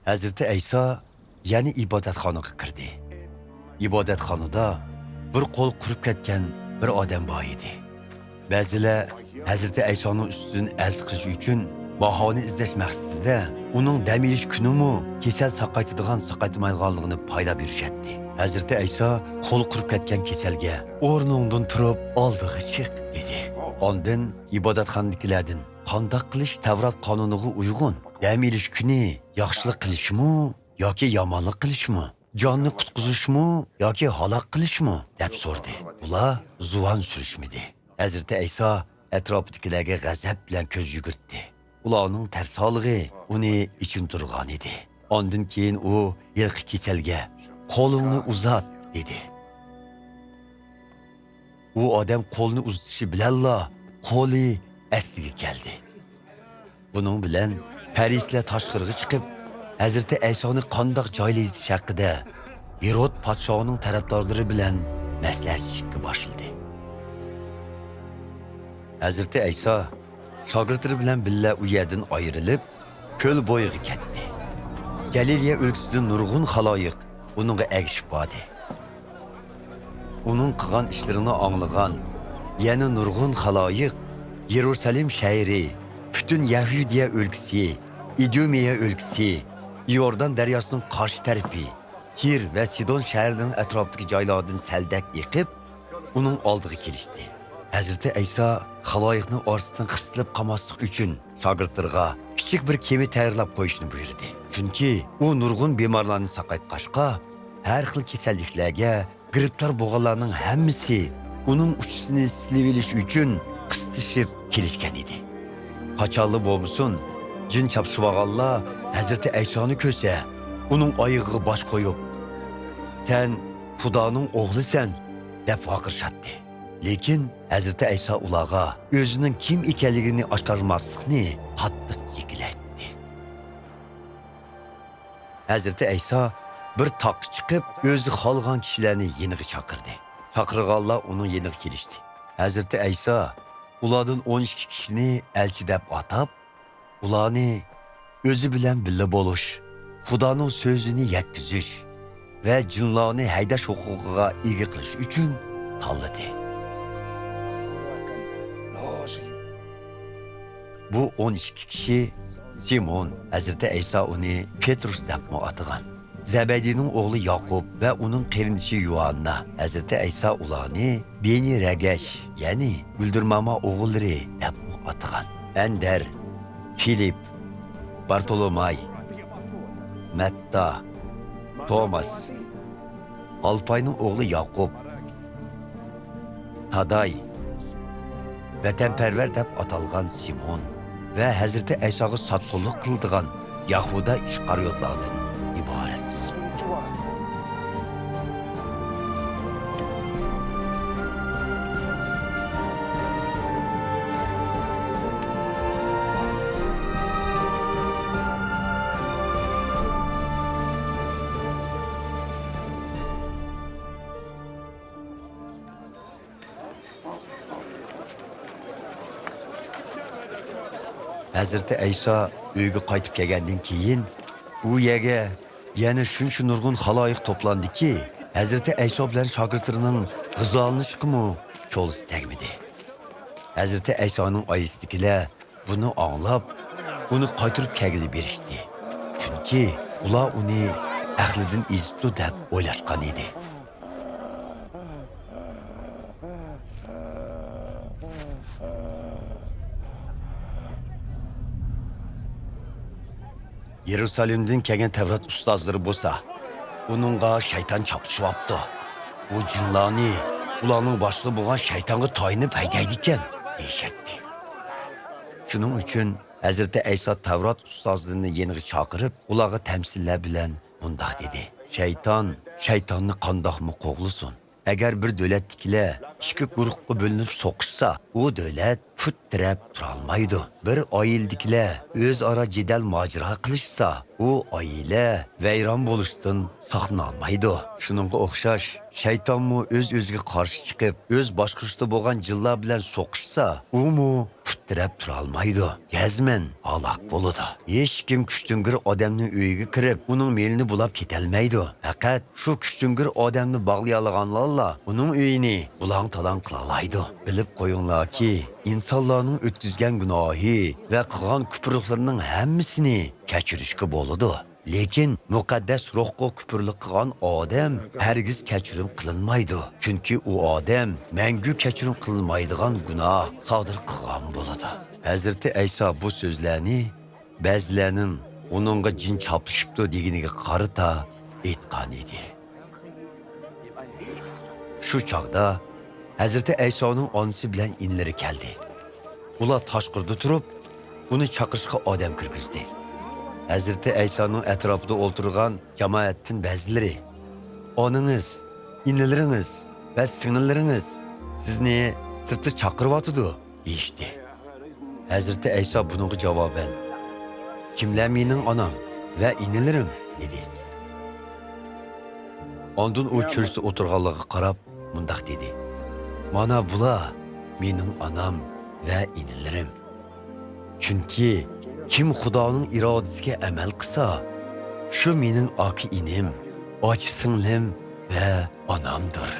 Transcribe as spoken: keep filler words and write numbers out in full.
ھەزرىتى ئەيسا يەنە ئىبادەتخانىغا كىردى. ئىبادەتخانىدا بىر قولى قۇرۇپ كەتكەن بىر ئادەم بار ئىدى. بەزىلەر ھەزرىتى ئەيسانىڭ ئۈستىدىن ئەرز قىلىش ئۈچۈن باھانە ئىزدەش مەقسىتىدە ئۇنىڭ دەم ئېلىش كۈنىمۇ كېسەل ساقايتىدىغان، ساقايتمايدىغانلىقىنى پايلاپ يۈرۈشەتتى. ھەزرىتى ئەيسا قولى قۇرۇپ كەتكەن كېسەلگە، «ئورنۇڭدىن تۇرۇپ ئالدىغا چىق» دېدى. ئاندىن ئىبادەتخانىدىكىلەردىن، «قانداق قىلىش تەۋرات قانۇنىغا ئۇيغۇن؟ دەم ئېلىش كۈنى ياخشىلىق قىلىشمۇ ياكى يامانلىق قىلىشمۇ؟ جاننى قۇتقۇزۇشمۇ ياكى ھالاك قىلىشمۇ؟» دەپ سورىدى. ئۇلار زۇۋان سۈرۈشمىدى. ھەزرىتى ئەيسا ئەتراپىدىكىلەرگە غەزەپ بىلەن كۆز يۈگۈرتتى. ئۇلارنىڭ تەرسالىقى ئۇنى ئېچىندۇرغانىدى. ئاندىن كېيىن ئۇ ھېلىقى كېسەلگە، «قولۇڭنى ئۇزات» دېدى. ئۇ ئادەم قولىنى ئۇزىتىشى بىلەنلا قولى ئەسلىگە كەلدى. بۇنىڭ بىلەن پەرىسىيلەر تاشقىرىغا چىقىپ، ھەزرىتى ئەيسانى قانداق جايلايدىش ھەققىدە ھېرود پادىشاھنىڭ تەرەپدارلىرى بىلەن مەسلىھەتلىشىشكە باشلىدى. ھەزرىتى ئەيسا شاگىرتلىرى بىلەن بىللە ئۇ يەردىن ئايرىلىپ، كۆل بويىغا كەتتى. گەلىلىيە ئۆلكىسىدىن نۇرغۇن خالايىق ئۇنىڭغا ئەگىشىپ باردى. ئۇنىڭ قىلغان ئىشلىرىنى ئاڭلىغان يەنە نۇرغۇن خالايىق يېرۇسالېم شەھىرى، پۈتۈن يەھۇدىيە ئۆلكىسى، ئىدۇمىيە ئۆلكىسى، ئىيوردان دەرياسىنىڭ قارشى تەرىپى، تىر ۋە سىدون شەھىرىنىڭ ئەتراپىدىكى جايلاردىن سەلدەك ئېقىپ، ئۇنىڭ ئالدىغا كېلىشتى. ھەزرىتى ئەيسا خالايىقنى ئارىسىدىن قىستىلىپ قالماسلىق ئۈچۈن، شاگىرتلىرىغا كىچىك بىر كېمە تەييارلاپ قويۇشنى بۇيرۇدى. چۈنكى ئۇ نۇرغۇن بىمارلارنى ساقايتقاچقا، ھەر خىل كېسەللىكلەرگە گىرىپتار بولغانلارنىڭ ھەممىسى ئۇنىڭ ئۇچىسىنى سىلىۋېلىش ئۈچۈن قىستىشىپ كېلىشكەن ئىدى. قاچانلا بولمىسۇن، جىن چاپسىۋالغانلار ھەزرىتى ئەيسانى كۆرسە، ئۇنىڭ ئايىغىغا باش قويۇپ، «سەن خۇدانىڭ ئوغلىسەن» دەپ ۋارقىرىشاتتى. لېكىن ھەزرىتى ئەيسا ئۇلارغا ئۆزىنىڭ كىم ئىكەنلىكىنى ئاشكارىلىماسلىقنى قاتتىق يېكىلەيتتى. ھەزرىتى ئەيسا بىر تاغقا چىقىپ، ئۆزى خالىغان كىشىلەرنى يېنىغا چاقىردى. چاقىرغانلار ئۇنىڭ يېنىغا كېلىشتى. ھەزرىتى ئەيسا ئۇلاردىن ئون ئىككى كىشىنى ئەلچى دەپ ئاتاپ، ئۇلارنى ئۆزى بىلەن بىللە بولۇش، خۇدانىڭ سۆزىنى يەتكۈزۈش ۋە جىنلارنى ھەيدەش ھوقۇقىغا ئىگە قىلىش ئۈچۈن تاللىدى. بۇ ئون ئىككى كىشى، سىمون، ھەزرىتى ئەيسا ئۇنى پېترۇس دەپمۇ ئاتىغان، زەبەدىينىڭ ئوغلى ياقۇپ ۋە ئۇنىڭ قېرىندىشى يۇھاننا، ھەزرىتى ئەيسا ئۇلارنى بېنى رەگەش، يەنى گۈلدۈرماما ئوغۇللىرى دەپمۇ ئاتىغان، ئەندەر، فىلىپ، بارتولوماي، مەتتا، توماس، ئالپاينىڭ ئوغلى ياقۇپ، تاداي، ۋەتەنپەرۋەر دەپ ئاتالغان سىمون ۋە ھەزرىتى ئەيساغا ساتقۇنلۇق قىلىدىغان يەھۇدا ئىسخارىيوتلاردىن ئىبارەت. ھەزرىتى ئەيسا ئۆيگە قايتىپ كەلگەندىن كېيىن، ئۇ يەرگە يەنە شۇنچە نۇرغۇن خالايىق توپلاندىكى، ھەزرىتى ئەيسا بىلەن شاگىرتلىرىنىڭ غىزالىنىشقىمۇ چولىسى تەگمىدى. ھەزرىتى ئەيسانىڭ ئائىلىسىدىكىلەر بۇنى ئاڭلاپ، ئۇنى قايتۇرۇپ كەلگىلى بېرىشتى. چۈنكى ئۇلار ئۇنى ئەقلىدىن ئېزىپتۇ دەپ ئويلاشقان ئىدى. يېرۇسالېمدىن كەلگەن تەۋرات ئۇستازلىرى بولسا، «ئۇنىڭغا شەيتان چاپلىشىۋاپتۇ. ئۇ جىنلارنى ئۇلارنىڭ باشلىقى بولغان شەيتانغا تايىنىپ ھەيدەيدىكەن» دېيىشەتتى. شۇنىڭ ئۈچۈن ھەزرىتى ئەيسا تەۋرات ئۇستازلىرىنى يېنىغا چاقىرىپ، ئۇلارغا تەمسىللەر بىلەن مۇنداق دېدى: «شەيتان شەيتاننى قانداقمۇ قوغلىسۇن؟ ئەگەر بىر دۆلەتتىكىلەر ئىككى گۇرۇھقا بۆلۈنۈپ سوقۇشسا، ئۇ دۆلەت پۇت تىرەپ تۇرالمايدۇ. بىر ئائىلىدىكىلەر ئۆزئارا جېدەل ماجىرا قىلىشسا، ئۇ ئائىلە ۋەيران بولۇشتىن ساقلىنالمايدۇ. شۇنىڭغا ئوخشاش، شەيتانمۇ ئۆز-ئۆزىگە قارشى چىقىپ، ئۆز باشقۇرۇشىدا بولغان جىنلار بىلەن سوقۇشسا، ئۇمۇ پۇت تىرەپ تۇرالمايدۇ. جەزمەن ھالاك بولىدۇ. ھېچكىم كۈچتۈڭگۈر ئادەمنىڭ ئۆيىگە كىرىپ، ئۇنىڭ مېلىنى بۇلاپ كېتەلمەيدۇ. پەقەت شۇ كۈچتۈڭگۈر ئادەمنى باغلىيالىغانلارلا ئۇنىڭ ئۆيىنى بۇلاڭ-تالاڭ قىلالايدۇ. بىلىپ قويۇڭلاركى، ئىنسانلارنىڭ ئۆتكۈزگەن گۇناھى ۋە قىلغان كۇپۇرلۇقلىرىنىڭ ھەممىسىنى كەچۈرۈشكە بولىدۇ. لېكىن مۇقەددەس روھقا كۇپۇرلۇق قىلغان ئادەم ھەرگىز كەچۈرۈم قىلىنمايدۇ. چۈنكى ئۇ ئادەم مەڭگۈ كەچۈرۈم قىلىنمايدىغان گۇناھ سادىر قىلغان بولىدۇ. ھەزرىتى ئەيسا بۇ سۆزلەرنى بەزىلەرنىڭ ئۇنىڭغا جىن چاپلىشىپتۇ دېگىنىگە قارىتا ئېيتقان ئىدى. شۇ چاغدا ھەزرىتى ئەيسانىڭ ئانىسى بىلەن ئىنىلىرى كەلدى. ئۇلار تاشقىرىدا تۇرۇپ، ئۇنى چاقىرىشقا ئادەم كىرگۈزدى. ھەزرىتى ئەيسانىڭ ئەتراپىدا ئولتۇرغان جامائەتتىن بەزىلىرى، «ئانىڭىز، ئىنىلىرىڭىز ۋە سىڭىللىرىڭىز سىزنى سىرتتا چاقىرىۋاتىدۇ» دېيىشتى. ھەزرىتى ئەيسا بۇنىڭغا جاۋابەن، «كىملەر مېنىڭ ئانام ۋە ئىنىلىرىم؟» دېدى. ئاندىن ئۇ چۆرىسىدە ئولتۇرغانلارغا قاراپ مۇنداق دېدى، «مانا بۇلار مېنىڭ ئانام ۋە ئىنىلىرىم. چۈنكى كىم خۇدانىڭ ئىرادىسىگە ئەمەل قىلسا، شۇ مېنىڭ ئاكا-ئىنىم، ئاچا-سىڭلىم ۋە ئانامدۇر.»